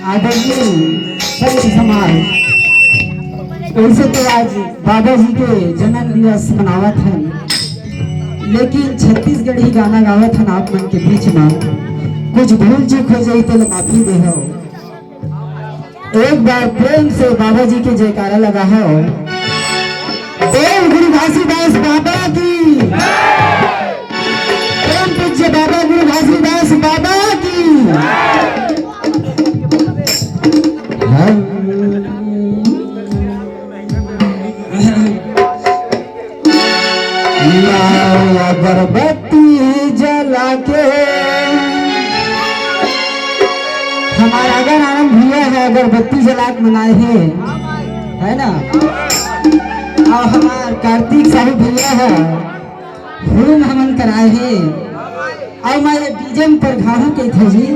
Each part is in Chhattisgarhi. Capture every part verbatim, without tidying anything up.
आदरणीय संत समाज, वैसे तो आज बाबा जी के जन्म दिवस मनावत हन, लेकिन छत्तीसगढ़ी गाना गावत हन आप मन के बीच में। कुछ भूल चूक हो जाई तो माफी देहव। एक बार प्रेम से बाबा जी के जयकारा लगाहव। बोल गुरु घासीदास बाबा की। परम पूज्य बाबा गुरु घासीदास बाबा की। ला अगरबत्ती जला के। हमार अगन आनंद भैया ह अगरबत्ती जला के मनाए हे, है ना? अउ हमार कार्तिक साहू भैया ह होम हवन कराए हे। अउ मैं ये डीजे म परघाहूं कहिथे जी।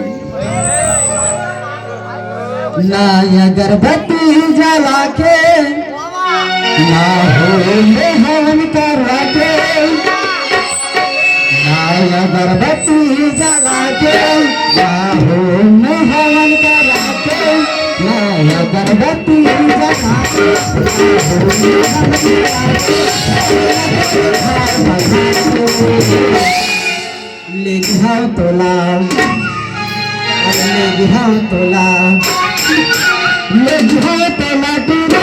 ला अगरबत्ती जला के, ला होम हवन करा के, ला अगरबत्ती जला के, ला होम हवन करा के, ला अगरबत्ती जला के, ला होम हवन करा के, ले गिहाव तोला, अरे ले गिहाव तोला, ले गिहाव तोला टूरी।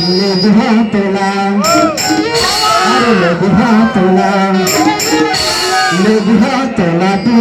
ले दुहा तोला, अरे ले दुहा तोला, ले दुहा तोला तू।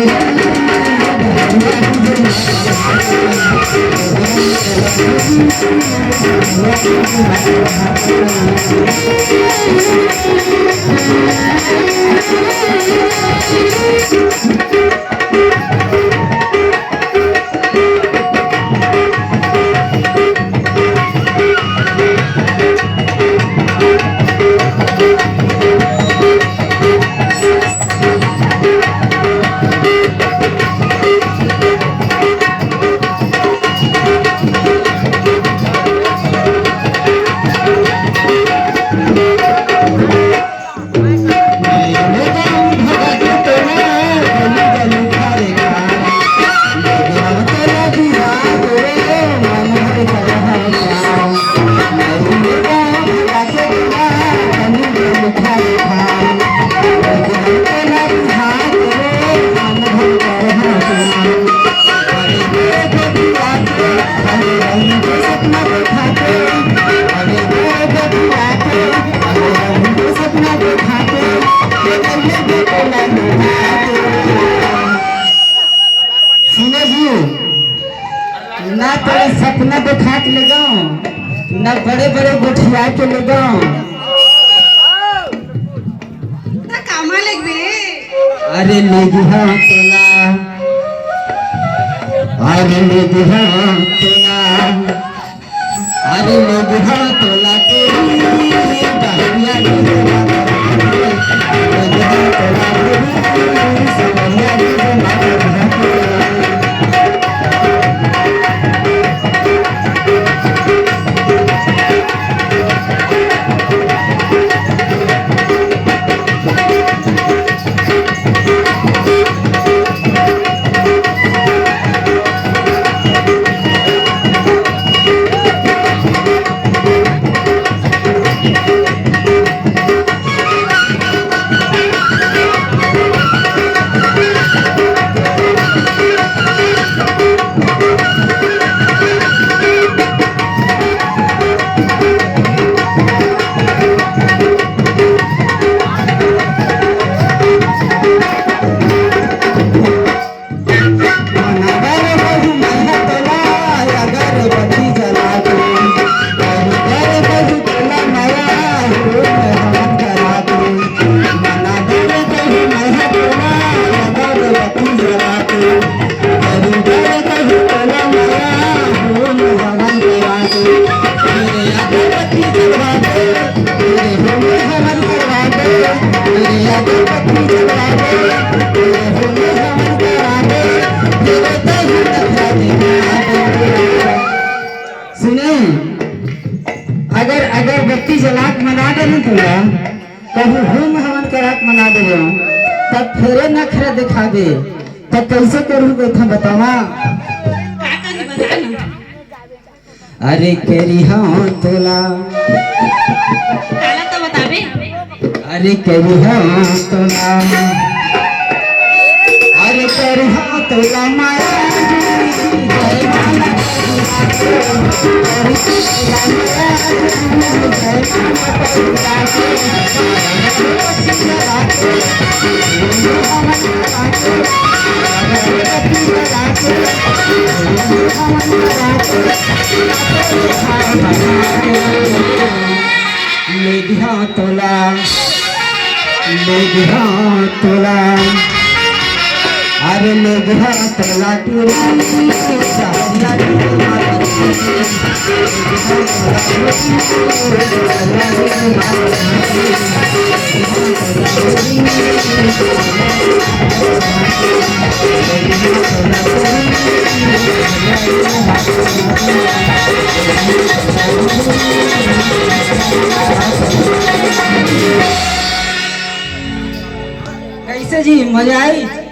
सुनो जी, ना तो सपना देखा के ले जाओ, ना बड़े बड़े गोठिया के ले जाओ। त कामा लेगबे? अरे ले गिहा तोला, अरे ले गिहा तोला, अरे ले गिहा तोला के, डहरिया के तोला, ले गिहा तोला के, सवरिया के तोला। अब फेरे नखरा दिखाबे, त कइसे करहूँ कहिथन बतावा? का करही बता ना। अरे करिहा तोला। काला तो बताबे। अरे करिहा तोला। अरे करिहा तोला माया। ले दिहा तोला, ले दिहा तोला, अरे ले दिहा तोला टूरी। कैसे जी, मजा आई?